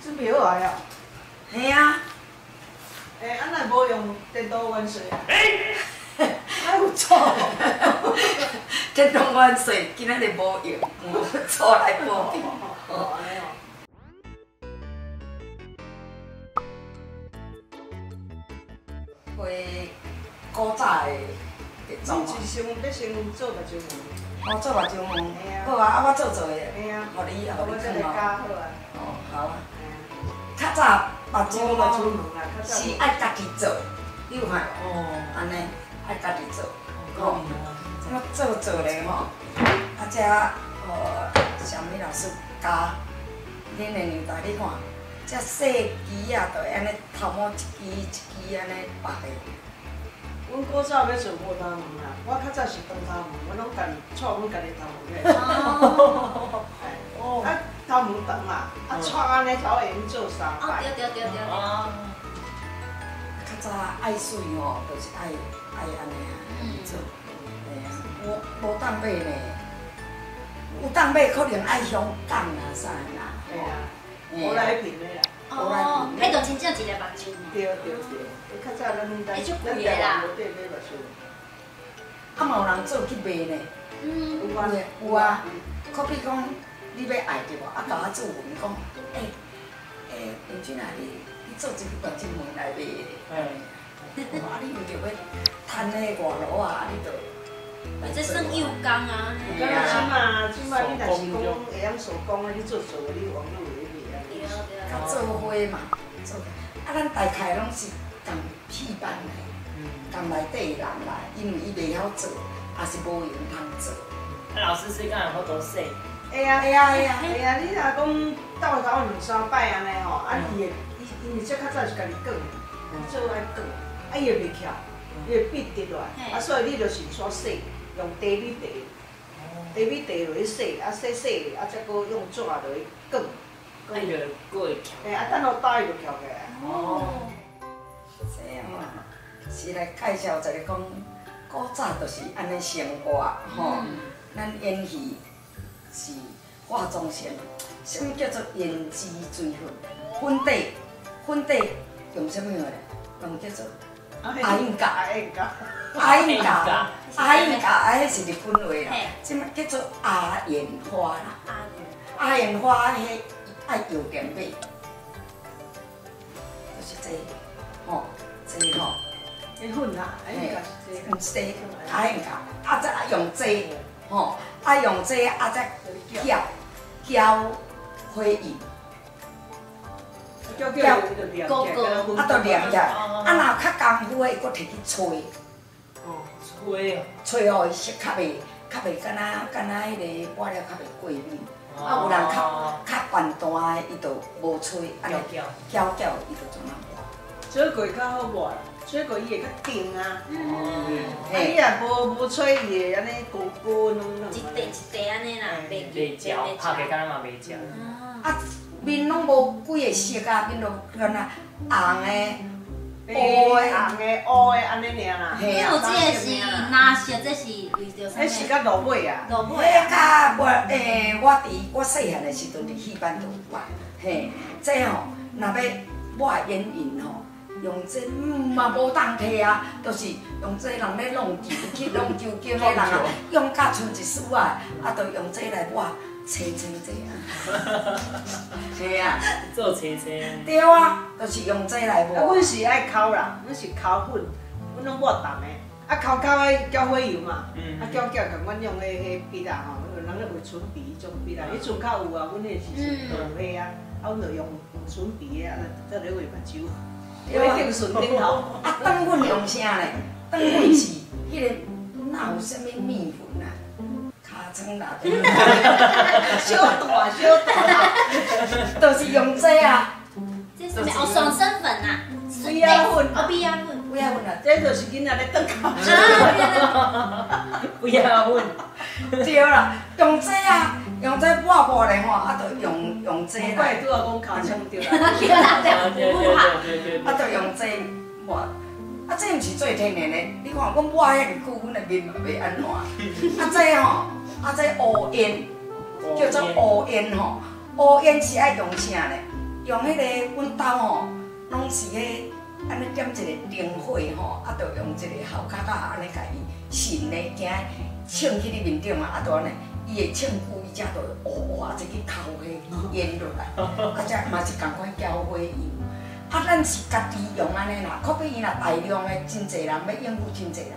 準備好啊？嘿啊。欸，啊，若無用電動元帥啊？哪有做？電動元帥今仔日無用，做來保庇。哦，按呢哦。畫古早的特種。你是先欲先做目睭黃？哦，做目睭黃。好啊，啊，我做做的，予你，予你看哦。哦，好啊。較早目睭黃是愛家己做，你有看？哦。按呢，愛家己做。吼，這做做咧吼，啊，這小美老師教，恁的年代你看，這細枝仔就會按呢頭毛一支一支按呢拔的。阮古早欲做無頭毛啦，我較早是長頭毛，我攏家己搓阮家己頭毛起來。哦。啊，頭毛長嘛，啊搓按呢才會用做三擺。哦，對對對對。較早愛媠吼，就是愛按呢啊做。嘿啊，無無當買呢，有當買可能愛香港啊啥啦。嘿啊，無來平的啦。哦，彼就真正一个目睭。對對對，較早咱咱台灣無綴買目睭。啊嘛有人做去賣呢。嗯。有啊，有啊。可比講，你欲愛對無？啊，共我做文講，欸欸，文君啊，你做一个目睭黃來賣咧。啊，你為著欲趁彼个外勞啊，你就。這算幼工啊。敢若這馬這馬，你若是講會曉手工的，你做做的，你網路會賣啊。較做花嘛，做啊，咱大概攏是仝戲班的，仝內底的人來，因為伊袂曉做，也是無閒通做。啊，老師是敢有法度洗？會啊會啊會啊會啊！你若講鬥頭兩三擺按呢吼，啊伊會伊因為這較早是家己捲，做愛捲，啊伊會袂翹，伊會變直落來，啊所以你就是煞洗，用茶米茶，茶米茶落去洗，啊洗洗，啊才閣用紙落去捲。啊，伊就閣會翹。嘿，啊等予焦伊就翹起來。哦。這樣啊，是來介紹一个講，古早就是按呢生活吼。咱演戲是化妝先，啥物叫做胭脂水粉？粉底，粉底用啥物咧？用叫做阿印咖，阿印咖，阿印咖，啊，彼是日本話啦。這物叫做阿燕花啦。阿燕花，彼愛藥店買，就是這個，吼，這個吼。彼粉啊，阿印咖是這個。毋是這個，阿印咖，啊，再用這個，吼，啊用這個啊再攪攪火印，攪啊，就黏起來。啊，若有較功夫的，伊閣提去吹。哦，吹哦。吹予伊色較袂較袂，敢若敢若彼个抹了較袂過敏。啊，有人較較簡單的，伊就無吹，按呢攪攪，伊就怎啊抹。吹過較好抹啦，吹過伊會較定啊。啊，你若無無吹，伊會按呢糊糊軟軟。一塊一塊按呢啦，袂袂焦，拍起敢若嘛袂焦。啊，面攏無幾个色啊，面攏敢若紅的、烏的、紅的、烏的按呢爾啦。嘿啊。這個是藍色，這是為著啥物？彼是較落尾啊。落尾啊。彼較我欸，我佇我細漢的時陣佇戲班就有啊。嘿，這吼，若欲抹眼影吼，用這嘛無當摕啊，就是用這人咧弄球去弄球球的人啊，用甲賰一絲仔，啊，就用這來抹，切切這啊。嘿啊。做切切。對啊，就是用這來抹。啊，阮是愛剾啦，阮是剾粉，阮攏抹淡的，啊剾剾愛攪火油嘛，啊攪攪，共阮用彼彼筆啊吼，人咧畫唇筆彼種筆啦，彼陣較有啊，阮彼個時陣就有彼啊，啊阮就用唇筆的啊，再咧畫目睭。畫頂唇頂頭。啊，腸粉用啥咧？腸粉是彼个哪有啥物麵粉啊？尻川啦。小大小大，就是用這啊。這是啥物？哦，爽身粉啊。米仔粉。哦，米仔粉。米仔粉啊，這就是囡仔咧轉口。米仔粉。對啦，用這啊，用這抹抹咧吼，啊，就用用這啦。怪拄仔講尻川對啦。對啦，對，啊，就用這抹。啊，這毋是做天然的，你看阮抹遐爾久，阮的面嘛袂按怎。啊，這吼，啊這烏煙，叫做烏煙吼，烏煙是愛用啥咧？用彼个阮兜吼，攏是彼按呢点一个灯火吼，啊，就用一个鱟壳仔按呢共伊渗咧，惊冲去你面顶啊，啊，就按呢，伊会冲久，伊才就会乌乌啊，就去抠彼烟落来，啊，这嘛是仝款浇火油。啊，咱是家己用按呢啦，可比伊若大量的真济人欲应付真济人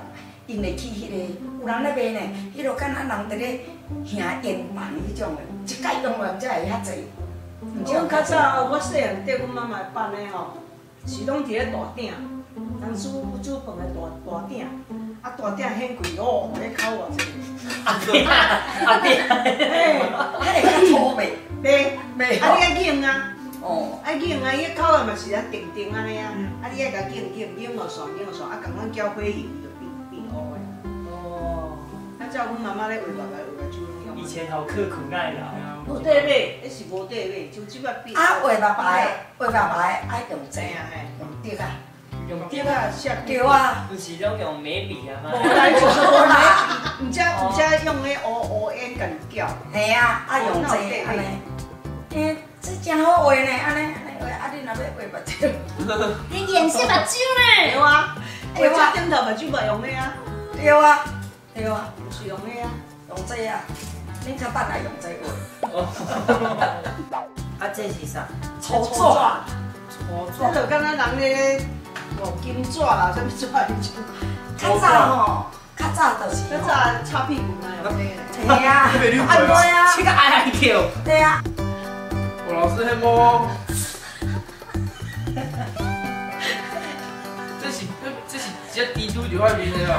，𪜶會去彼个有人咧賣呢，彼落敢若人佇咧燃煙筒彼種的，一擺用完才會遐濟。阮較早我細漢綴阮媽媽辦的吼，是攏佇咧大鼎，人煮煮飯的大大鼎，啊大鼎顯櫃哦，彼口偌濟。阿扁阿扁，嘿，彼會較粗袂？袂，袂啊你愛擰啊，哦，愛擰啊，伊口的嘛是咱定定按呢啊，啊你愛共擰擰擰予煞擰予煞，啊仝款澆火油就變變烏的。哦，啊照阮媽媽咧畫目來畫目睭攏用。以前好刻苦耐勞。無塊買，彼是無塊買，像這擺變。啊，畫目白，畫目白愛用這嘿啊嘿，用竹仔。用竹仔寫。對啊。不是攏用眉筆啊嗎？無啦，就是無眉筆，毋才毋才用彼烏烏煙共伊攪。嘿啊，啊用這按呢，欸，這真好畫呢，按呢按呢畫，啊你若欲畫目睭，你顏色目睭呢？對啊，畫這頂頭目睭嘛用彼啊。對啊，對啊，就是用彼啊，用這啊，恁較等來用這畫。啊，這是啥？粗紙。粗紙。這就敢若人咧哦金紙啦，啥物紙彼種。較早吼，較早就是。較早擦屁股那用這個。嘿啊，啊對啊。這個愛愛叫。對啊。我老師彼摸。這是這是一隻蜘蛛佇我面的啦。